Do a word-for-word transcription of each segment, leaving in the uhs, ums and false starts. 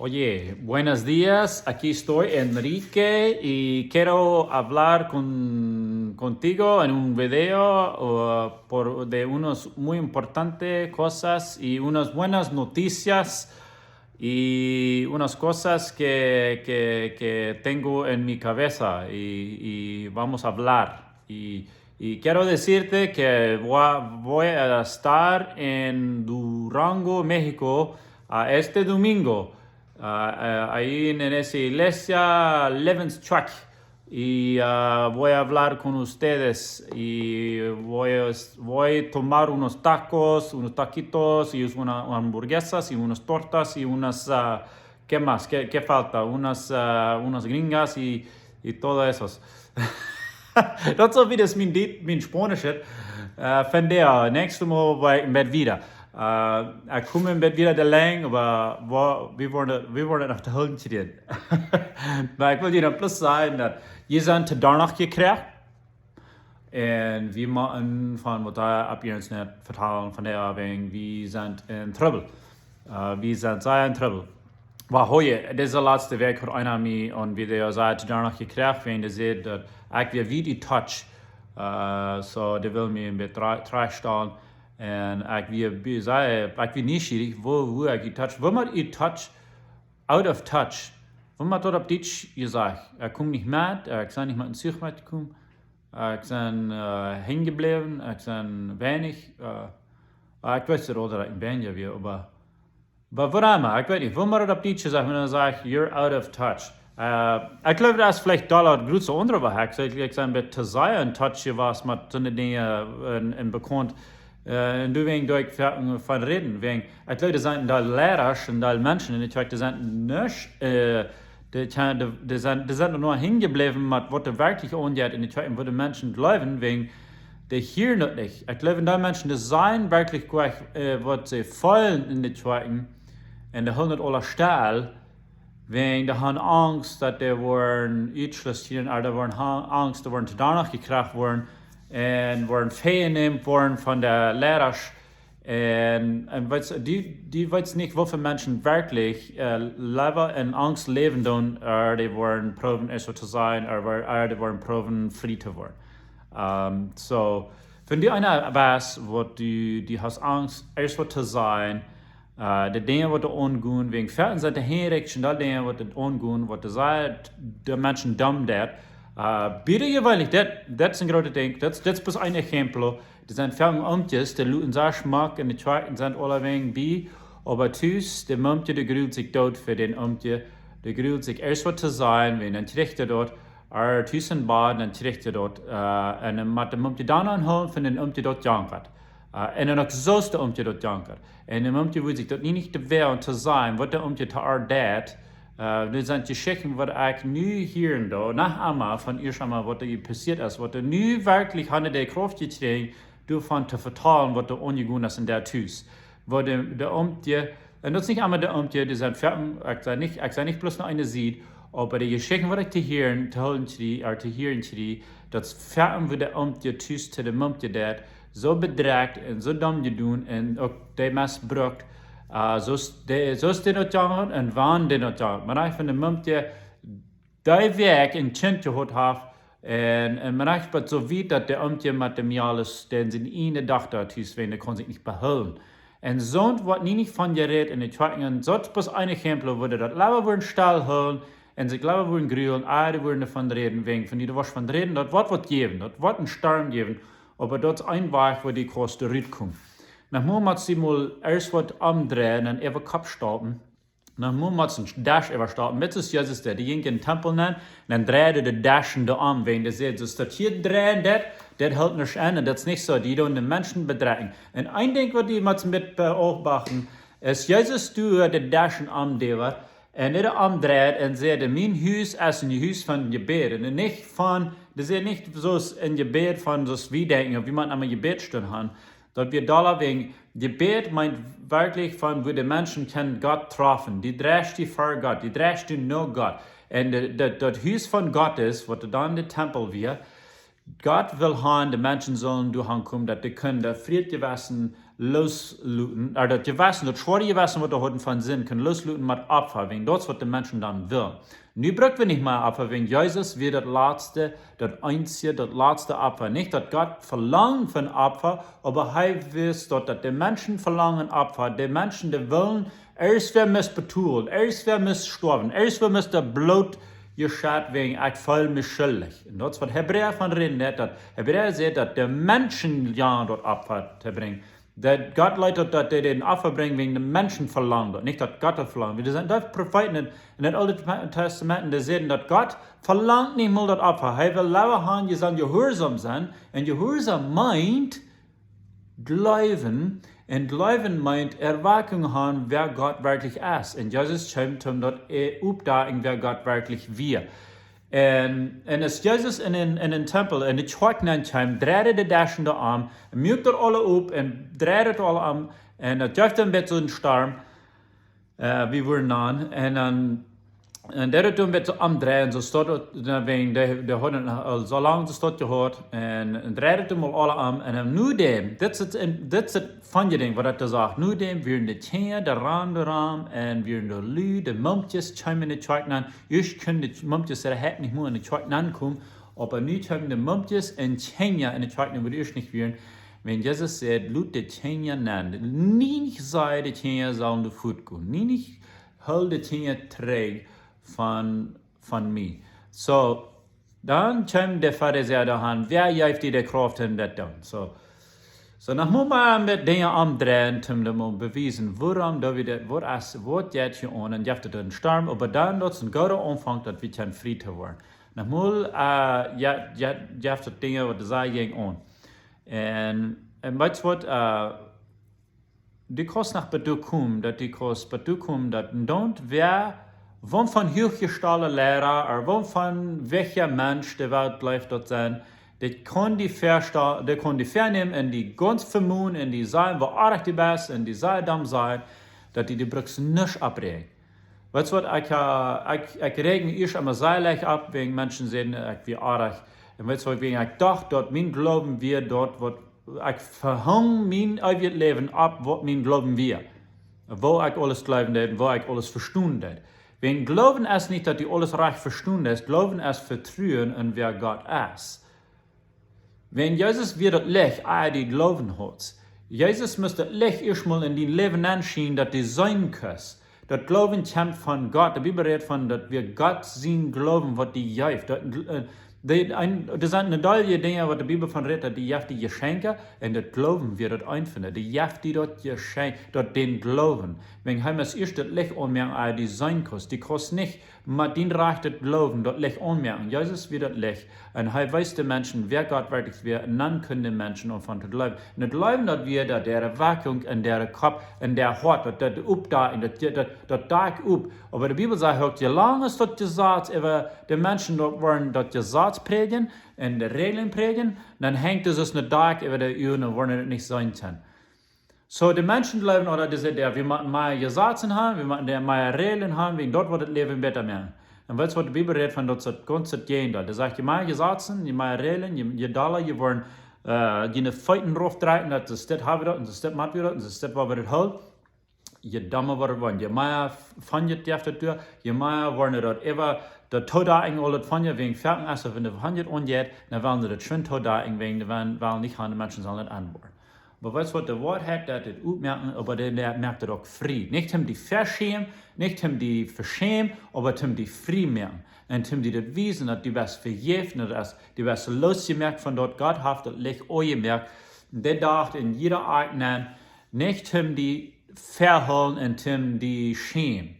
Oye, buenos días, aquí estoy Enrique y quiero hablar con, contigo en un video uh, por, de unas muy importantes cosas y unas buenas noticias y unas cosas que, que, que tengo en mi cabeza y, y vamos a hablar. Y, y quiero decirte que voy a, voy a estar en Durango, México, a este domingo, ah, ah, ahí en, en esa iglesia Levenskirche. Y ah, voy a hablar con ustedes y voy a, voy a tomar unos tacos, unos taquitos y una, hamburguesas y unas tortas y unas, ah, ¿qué más? ¿Qué, qué falta? Unas, ah, unas gringas y, y todo eso. Daut es wie daut mien, Diet, mien Spanisch. Uh, von daher, näakjstet Mol woa ekj een bät wieda. Uh, ekj kom een bät wieda de Lenj, oba wie, wie woaren, wie woaren noch to hoolen kjrieen. Oba ekj well junt bloos sajen daut jie sent to doano jekjräajen. Un wie motten von waut doa opp Internet vetalen, von de Erfahrung, wie sent en Trubbel. Uh, wie sent sea en Trubbel. Oba hooje, dise latste Wäakj haud eena mie een Video sea to doano jekjräajen, wäajen dee säd daut ekj wia wiet ut Touch. Uh, so, dee wull mie een bät tra-, trajchtstalen. Un ekj wia, wia, säd, ekj wia nieschierich, woo, woo ekj ut Touch, woo mott ut Touch, out of touch. Woo mott daut opp Dietsch jesajcht? Ekj kom nich met, ekj sie nich met een Zuch metjekomen. Ekj sie uh, henjebläwen, ekj sie weinich, uh, ekj wist daut aul daut ekj een Benja wia, oba, oba wuarom? Ekj weet nich, woo mott daut opp Dietsch jesajcht, wan eena sajcht, you're out of touch. Uh, ekj jleew, daut es veleicht doa daut grootste Onrecht, waut ekj, ekj sie een bät to sea en Touch jewast met soone Dinja un, un bekaunt. Uh, un doawäajen doo ekj von, von räden, wäajen, ekj jleew, doa sent een Deel Liera un een Deel Menschen en de Kjoakj, dee sent nich, uh, dee, dee, dee sent, dee sent noch henjebläwen met waut werkjlich aunjeit en de Kjoakj, waut de Menschen jleewen, wäajen dee hieren daut nich. Ekj jleew, een Deel Menschen, dee sajen werkjlich goa, uh, waut see feelen en de Kjoakj, un dee hoolen daut aula stell, wäajen dee haben Angst, daut dee woaren utjeschloten, ooda dee woaren ha-, Angst, dee woaren to doano jekjräajen woaren, un woaren vejäwen woaren von de Liera. Un, un weetst, dee, dee weetst nich, woo väl Menschen werkjlich uh, leewa en Angst läwen doonen, ooda dee woaren proowen, es waut to sajen, ooda, ooda dee woaren proowen, frie to woaren. Um, so, wan du eena best, waut du, du hast Angst, es waut to sajen, uh, de Dinja, waut doa aungonen, wäajen foaken sent de Henrikjen, de Dinja, waut doa aungonen, waut dee sajen, de Menschen domm daut. Uh, bitte jeweenlich, daut, daut es een grootet Dinkj, daut, daut es bloos een Exempel. Doa sent foaken Omkjes, dee luten sea schmock en de Kjoakj un sent aulawäajen bie, oba tus, de Omkje, dee grult sikj doot fa dän Omkje, dee grult sikj es waut to sajen, wan dan kjricht hee daut, ooda tus en Bad, dan kjricht hee daut, uh, un dan mott de Omkje dan aunhoolen, wan dän Omkje daut jankat. Uh, un dan uk soo aus de Omkje daut jankat. Un de Omkje wudd sikj daut nie nich doonen to sajen, waut de Omkje to äa deit, uh, dit sent Jeschichten, waut ekj nu hieren doo, noch eemol von ieescht eemol, waut doa passieet es, waut doa nu werkjlich aun de Krauft jekjräajen, doavon to vetalen, waut doa aunjegonen es en daut Tus. Waut de, de Omkje, un daut es nich eemol de Omkje, dee sent foaken, ekj sie nich, ekj sie nich bloos no eene Sied, oba de Jeschichten, waut ekj to hieren, to hoolen kjrie, ooda to hieren kjrie, daut es foaken, woo de Omkje tus to de Omkje deit, soo bedrekjt un soo domm jedonen un uk dee mesbrukt, uh, soo aus dee, soo aus dee daut jankat un wan dee daut jankat. Oba ekj von de Omkje, dee Wäakj een Kjint jehaut haft, un, un oba nich bat soo wiet, daut de Omkje met däm Mejales, dän siene ieejne Dochta tus, wäajen dee kunn sikj nich behoolen. Un soont woat nie nich von jerät en de Kjoakjen, un daut es bloos een Exempel, woo dee daut leewa wudden stell hoolen, un sikj leewa wudden grulen, ooda wudden doavon räden, wäajen wan du doa waut von rätst, daut woat waut jäwen, daut woat een Storm jäwen, oba daut es een Wajch, woo du kaust rutkomen. Noch mol motst du mol ieescht waut omdreien un äwa Kopp staupen. Noch mol motst een Desch äwastaupen. Met soo aus Jesus deed. Dee jinkj en dän Tempel nenn, un dan dreid hee de Deschen doa om, wäajen dee säd, soo aus daut hia dreien deit, daut helt nuscht aun, un daut es nich soo, dee doonen de Menschen bedrekjen. Un een Dinkj, waut du motst met beobachten, es Jesus deed de Deschen omdreien, un dee omdreid un säd, mien Hus es een Hus von Jebäd. Un nich von, dee säd nich soo aus een Jebäd von, soo aus wie denkjen, wie motten emma Jebädstund haben. Daut wia doa wäajen, Jebäd meent werkjlich von, woo de Menschen kjennen Gott träfen. Dee dreist die ver Gott, dee dreist die no Gott. Un de, de, daut Hus von Gott es, waut dan de Tempel wia, Gott well haben, de Menschen sullen doa aunkomen, daut dee kjennen doa Fräd jewessen, loosloten, ooda daut Jewessen, daut schwoare Jewessen, waut dee hauden von Sind, kunnen loosloten met Opfa, wäajen daut es, waut de Menschen dan wullen. Nu bruck wie nich mea Opfa, wäajen Jesus wia daut latste, daut eensje, daut latste Opfa. Nich daut Gott velangt von Opfa, oba hee wist daut, daut de Menschen velangen Opfa, de Menschen, dee wullen, irjentwäa must betolen, irjentwäa must stoawen, irjentwäa must daut Bloot jeschett, wäajen ekj feel mie schuldich. Un daut es, waut Hebräa von räden deit, daut Hebräa sajcht, daut de Menschen jankat daut Opfa to brinjen. Daut Gott leet daut, daut dee dän Opfa brinjen, wäajen de Menschen velangen daut, nich daut Gott daut velangt. Wie sent doa Profeeten en, en daut Oole Testament, dee säden, daut Gott velangt nich mol daut Opfa. Hee well leewa han, jie sellen jehuarsom sennen. Un jehuarsom meent jleewen. Un jleewen meent Erwartung han, wäa Gott werkjlich es. Un Jesus kjeem, om daut, äh, opptodecken, wäa Gott werkjlich wia. Un, un aus Jesus en, en, en dän Tempel, en de Kjoakj nenn kjeem, dreid hee de Deschen doa om, un muak daut aula op, un dreid daut aula om, un daut jeef een bät een Storm, äh, wie wudden nanen, un dan, un dreid daut een bät omdreien, soo daut, daut, wäajen dee, dee hauden aul soo lang soo jehuat, un, un dreid daut mol aula om, un dan nu däm, dit es, dit es von je Dinkj, waut daut sajcht, nu däm wieren de Kjinja, de Ran, de Ran, un wieren de Lied, de Mumkjes, kjeemen en de Kjoakj nenn, Ieescht kunnen de Mumkjes, dee hauden nich mea en de Kjoakj nenkomen, oba nu kjeemen de Mumkjes un Kjinja en de Kjoakj, waut ieescht nich wieren. Wan Jesus sajcht, lot de Kjinja nenn, nie nich sajen, de Kjinja sellen doa wajch gonen, nie nich hool de Kjinja trigj von, von mie. Soo, dan kjeemen de Farisäa doa han, wäa jeef die de Krauft, om daut to doonen? Soo, soo, nu mott eena met Dinja omdreien, om daut mol bewiesen, wuarom daut wie daut, waut es, waut jeit hia aun, un jeef et een Storm, oba dan, daut es een gooda Aunfank, daut wie kjennen frie to woaren. Nu mol, äh, jo, jo, jeef et Dinja, waut doa jinjen aun. Un, un weetst waut, äh, du kaust nich bat doa komen, daut du kaust bat doa komen, daut nich wäa, waut von huachjestalde Liera, ooda waut von welkja Mensch de Welt jleeft daut sennen, dee kaun die vestalen, dee kaun die vernämen un die gaunz vemonen un die sajen, woo oajch du best un die sajen, dan sajen, daut du die bruckst nuscht oppräajen. Weetst waut, ekj, äh, ekj, ekj räajen ieescht emma sea leicht opp, wan Menschen sajen, ekj wia oajch. Un weetst waut, wan ekj docht, daut mien Gloowen wia daut, waut ekj vehunk mien eewjet Läwen opp, waut mien Gloowen wia. Woo ekj aules jleewen deed un woo ekj aules vestonen deed. Wan Gloowen es nich, daut du aules rajcht vestonen deist, Gloowen es Vetruen en wäa Gott es. Wan Jesus wia daut Licht, ea du Gloowen haudst. Jesus must daut Licht ieescht mol en dien Läwen aunschienen, daut du seenen kaust. Daut Gloowen kjemt von Gott. De Bibel rät von, daut wia Gott sien Gloowen, waut die jeef. Daut, äh, dee, een, doa sent een Deel Dinja, waut de Bibel von rät, daut dee jeft die Jeschenkja, un daut Gloowen wia daut eent von dee. Dee jeft die daut Jeschenkj, daut dän Gloowen. Wan hee must ieescht daut Licht aunmoaken, ea du seenen kaust. Du kaust nich met dien rajchtet Gloowen daut Licht aunmoaken. Jesus wia daut Licht. Un hee wees de Menschen, wäa Gott werkjlich wia, un dan kunnen de Menschen aunfangen to jleewen. Un daut Jleewen, daut wia daut de Erweckung en äa Kopp, en äa Hoat, daut, daut oppdakjen, daut, daut, daut dakjt opp. Oba de Bibel sajcht uk, soo lang aus daut Jesaz äwa de Menschen doa woaren daut Jesaz prädjen un de Räajlen prädjen, dan henjt et aus een Dakj äwa de Uagen un woaren et nich seenen kjennen. Soo, de Menschen jleewen, ooda dee sajen, jo, wie motten mea Jesazen haben, wie motten mea Räajlen haben, wäajen daut woat daut Läwen bäta moaken. Un weetst waut, de Bibel rät von daut, daut gaunz daut Jäajendeel. Dee sajcht, je mea Jesazen, je mea Räajlen, je, je dolla jie woaren, äh, june Feet rauf drekjen, daut es dit haben wie daut, un daut es dit motten wie daut, un daut es dit woa wie daut hoolen. Je domma woat et woaren. Je mea von je jeft et doa, je mea woaren daut äwa, daut toodaken aul daut von je, wäajen foaken es, wan de von je aunjeit, dan wellen see daut schwind toodaken, wäajen dee wellen, wellen nich haben, de Menschen sellen et aunwoaren. Oba weetst waut, de Woarheit deit et oppmoaken, oba dee, dee moakt et uk frie. Nich om die veschämen, nich om die veschämen, oba om die frie moaken. Un om die daut wiesen, daut du best vejäft, daut es, du best loosjemoakt von daut, Gott haft daut Licht aunjemoakt. Dee docht en jieda Akj nenn, nich om die vehoolen un om die schämen.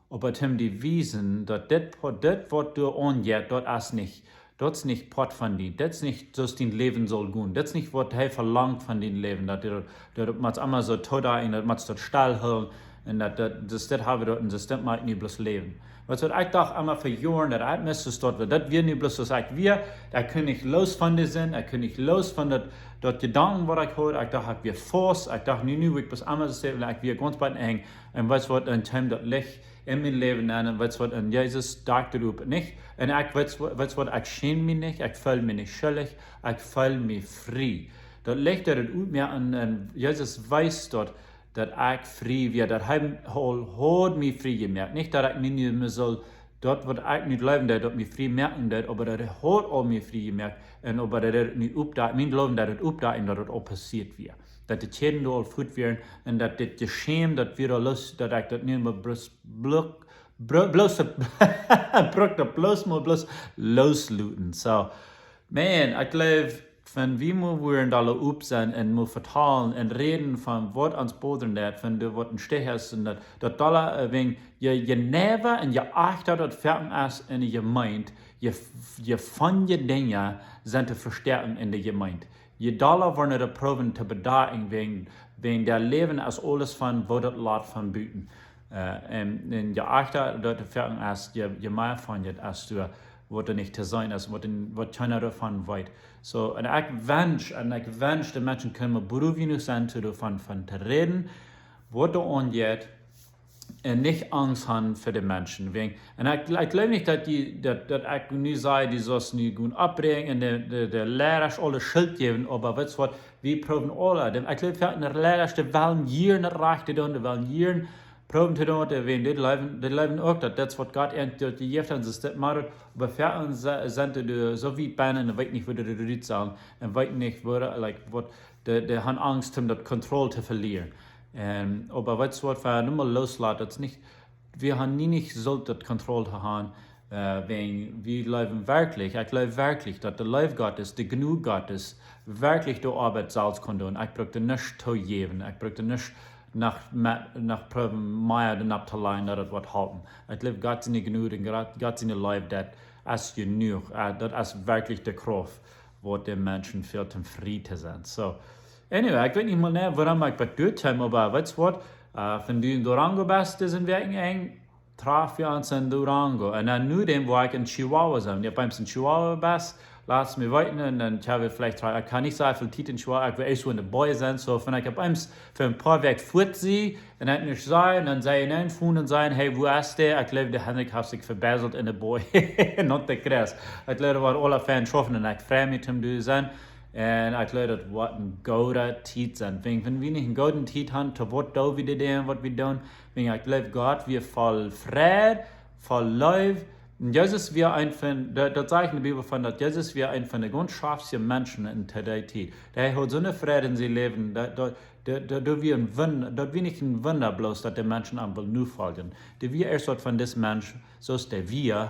Oba om die wiesen, daut dit, dit waut du aunjeit, daut es nich, daut es nich Poat von die, daut es nich, soo aus dien Läwen saul gonen, daut es nich waut hee velangt von dien Läwen, daut du, daut du motst emma soo toodaken, daut motst daut stell hoolen, un daut, daut, daut, dit haben wie daut, un daut moakt nu bloos läwen. Weetst waut, ekj docht emma fa Joaren, daut ekj must daut, daut wia nu bloos soo aus ekj wia, ekj kunn nich loos von dee sennen, ekj kunn nich loos von daut, daut Jedanken waut ekj haud, ekj docht, ekj wia faust, ekj docht, nu, nu, ekj bloos emma soo, ekj wia gaunz bie daut Enj. Un weetst waut, dan kjeem daut Licht en mien Läwen nenn, un weetst waut, un Jesus dakjt et opp, nich? Un ekj, weetst waut, weetst waut, ekj schäm mie nich, ekj feel mie nich schuldich, ekj feel mie frie. Daut Licht, daut daut utmoakt, un, un Jesus wees daut, daut ekj frie wia, daut hee haud, haud mie frie jemoakt. Nich daut ekj mie nu mea sull, daut waut ekj nu jleewen deed, daut mie frie moaken deed, oba daut hee haud aul mie frie jemoakt, un oba daut hee nu oppdakjt, mien Gloowen, daut daut oppdakjt, daut daut aul passieet wia. Daut de Kjäden doa aul fuat wieren, un daut dit Jeschäm, daut wia aul loos, daut ekj daut nu mol bloos, bluk-, bro-, bloos, brukt daut bloos mol bloos loosloten. So, man, ekj jleew, wan wie mol wudden doa opp sennen un mol vetalen un räden von waut ons bodren deit, von de waut een Stich es un daut, daut dolla, äh, wäajen je, je näwa un je ajchta daut foaken es enne Jemeent, je, je von je Dinja sent to vestäakjen enne Jemeent. Je dolla woaren de proowen to bedakjen wäajen, wäajen daut Läwen es aules von waut daut lat von buten. Äh, un, un je ajchta daut foaken es, je, je mea von je es doa, waut doa nich to seenen es, waut een, waut kjeena doavon weet. So, un ekj wensch, un ekj wensch, de Menschen kunnen mol bruw jenuach sennen, to doavon, von to räden, waut doa aunjeit, un nich Angst haben fa de Menschen. Wäajen, un ekj, ekj jleew nich daut dee, daut, daut ekj nu saj, dee sellen nu gonen oppbrinjen un de, de, de Leidasch aule Schult jäwen, oba weetst waut, wie proowen aule, de, ekj jleew, de Leidasch, dee wellen hia nich rajcht doonen, dee wellen hia proowen to doonen, dee wellen, dee jleewen, dee jleewen uk daut daut waut Gott an daut jejäft haft, es daut mau, oba fa ons se-, sent dee soo wiet bennen un weeten nich woo dee doa rut sellen un weeten nich woo, like, waut, dee, dee haben Angst om daut Kontroll to velieren. Un, oba weetst waut, wan wie nu mol loosloten, daut es nich, wie haben nie nich sullt daut Kontroll to haben, äh, wäajen wie jleewen werkjlich, ekj jleew werkjlich, daut de Leew Gottes, de Jnod Gottes, werkjlich de Oabeit selfst kaun doonen. Ekj bruck doa nuscht to jäwen, ekj bruck doa nuscht no, me-, no proowen mea doa nopp to lajen, daut daut woat halpen. Ekj jleew Gott siene Jnod un Gott, Gott siene Leew, daut es jenuach, äh, daut es werkjlich de Krauft, waut de Menschen fält om frie to sennen. So, anyway, ekj weet nich mol nä, wuarom ekj bat doa kjeem, oba weetst waut, äh, wan du en Durango best, dise Wäakjenenj, trafen wie ons en Durango. Un dan nu dän, wua ekj en Chihuahua sie. Wan du opp eemol en Chihuahua best, lat mie weeten un dan kjenn wie veleicht tra-, ekj kaun nich soo väl Tiet en Chihuahua, ekj well ieescht wua enne Boy sennen. So, wan ekj opp eemol fa een poa Wäakj fuat sie un ekj nuscht saj, un dan saj ekj, nä, von dan saj ekj, hey, wua es dee? Ekj jleew, de Henrik haft sikj vebieselt enne Boy. Not de Chris. Ekj jleew, daut woat aula fein schaufen un ekj frei mie om doa to sennen. Un ekj jleew, daut woat eene goode Tiet sennen. Wan, wan wie nich eene goode Tiet haben, to waut doo wie dit dan, waut wie doonen? Wan, ekj jleew, Gott wia voll Fräd, voll Leew. Un Jesus wia een von, daut, daut sajcht en de Bibel von, daut Jesus wia een von de gaunz schaftste Menschen en dee Tiet. Hee haud soone Fräd en sien Läwen, daut, daut, daut, daut, daut wia een Wunda, daut wia nich een Wunda bloos, daut de Menschen am wullen nofoljen. Dee wia ieescht waut von dis Mensch, soo aus dee wia,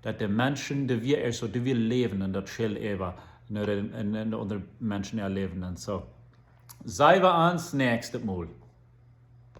daut de Menschen, dee wia ieescht waut, dee wia Läwen un daut schell äwa, no de, en, en de aundre Menschen äa Läwen un so. Seenen wie ons näakjstet Mol.